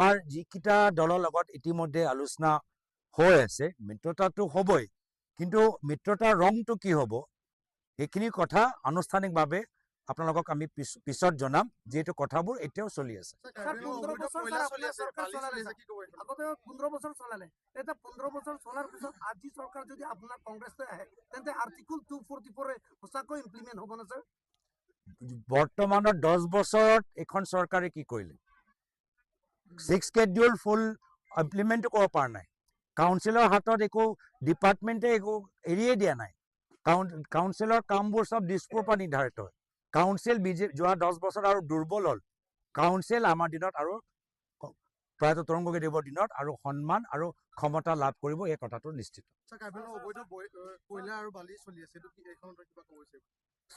তাৰ যিকেইটা দলৰ লগত ইতিমধ্যে আলোচনা হৈ আছে, মিত্ৰতাটো হ'বই, কিন্তু মিত্ৰতাৰ ৰংটো কি হ'ব সেইখিনি কথা আনুষ্ঠানিকভাৱে আপোনালোকক আমি পিছত জনাম, যিহেতু কথাবোৰ এতিয়াও চলি আছে। 15 বছৰ চলালে, এতিয়া 15 বছৰ চলাৰ পিছত আজি চৰকাৰ যদি আপোনাৰ কংগ্ৰেছলৈ আহে, তেন্তে আৰ্টিকল 244 সঁচাকৈ ইমপ্লিমেণ্ট হ'ব না ছাৰ? বৰ্তমানৰ 10 বছৰত এইখন চৰকাৰে কি কৰিলে? 6 schedule ফুল ইমপ্লিমেণ্টো কৰিব পৰা নাই। কাউন্সিলৰ হাতত একো ডিপাৰ্টমেণ্টে একো এৰিয়ে দিয়া নাই। কাউন্সিলৰ কামবোৰ চব দিছপুৰৰ পৰা নিৰ্ধাৰিত হয়। কাউন্সিল বিজেপি যোৱা 10 বছৰ আৰু দুৰ্বল হ'ল। কাউন্সিল আমাৰ দিনত আৰু প্ৰয়াত তৰুণ গগৈদেৱৰ দিনত আৰু সন্মান আৰু ক্ষমতা লাভ কৰিব, এই কথাটো নিশ্চিত।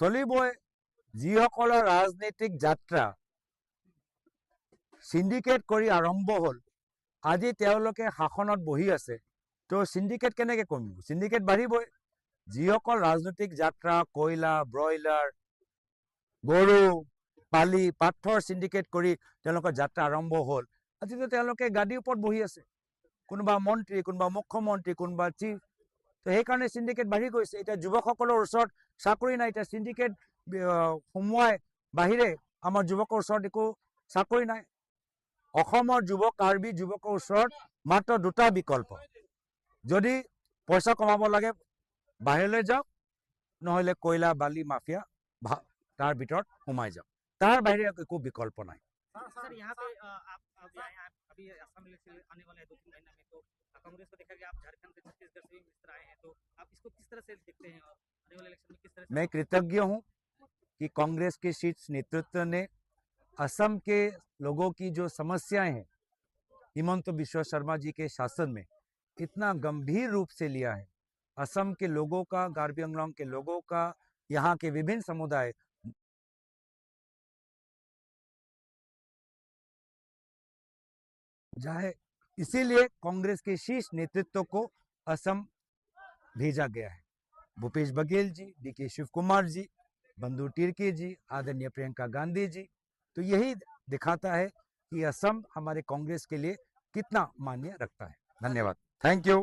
চলিবই। যিসকলৰ ৰাজনৈতিক যাত্ৰা চিণ্ডিকেট কৰি আৰম্ভ হ'ল, আজি তেওঁলোকে শাসনত বহি আছে, তো চিণ্ডিকেট কেনেকৈ কমিব? চিণ্ডিকেট বাঢ়িবই। যিসকল ৰাজনৈতিক যাত্ৰা কয়লা, ব্ৰইলাৰ, গৰু, বালি, পাথৰ চিণ্ডিকেট কৰি তেওঁলোকৰ যাত্ৰা আৰম্ভ হ'ল, আজিতো তেওঁলোকে গাদীৰ ওপৰত বহি আছে, কোনোবা মন্ত্ৰী, কোনোবা মুখ্যমন্ত্ৰী, কোনোবা চিফ। তো সেইকাৰণে চিণ্ডিকেট বাঢ়ি গৈছে। এতিয়া যুৱকসকলৰ ওচৰত চাকৰি নাই। এতিয়া চিণ্ডিকেট সোমোৱাই বাহিৰে আমাৰ যুৱকৰ ওচৰত একো চাকৰি নাই। অসমৰ যুৱক, কাৰ্বি যুৱকৰ ওচৰত মাত্ৰ দুটা বিকল্প, যদি পইচা কমাব লাগে বাহিৰলৈ যাওক, নহ'লে কয়লা বালি মাফিয়া তাৰ ভিতৰত সোমাই যাওক, তাৰ বাহিৰে একো বিকল্প নাই। सर, यहाँ पे आप अभी आए, आप अभी असम इलेक्शन आने वाले हैं 2-3 महीना में, तो कांग्रेस को देखा गया आप झारखंड से, छत्तीसगढ़ से भी मिनिस्टर आए हैं, तो आप इसको किस तरह से देखते हैं और आने वाले इलेक्शन में किस तरह से? मैं कृतज्ञ हूँ कि कांग्रेस के शीर्ष नेतृत्व ने असम के लोगों की जो समस्याएं हैं हिमंत बिस्वा शर्मा जी के शासन में इतना गंभीर रूप से लिया है। असम के लोगों का, कार्बी आंगलोंग के लोगों का, यहाँ के विभिन्न समुदाय जाए, इसीलिए कांग्रेस के शीर्ष नेतृत्व को असम भेजा गया है। भूपेश बघेल जी, डी.के. शिव कुमार जी, बंधु टिर्की जी, आदरणीय प्रियंका गांधी जी, तो यही दिखाता है कि असम हमारे कांग्रेस के लिए कितना मान्य रखता है। धन्यवाद, thank you.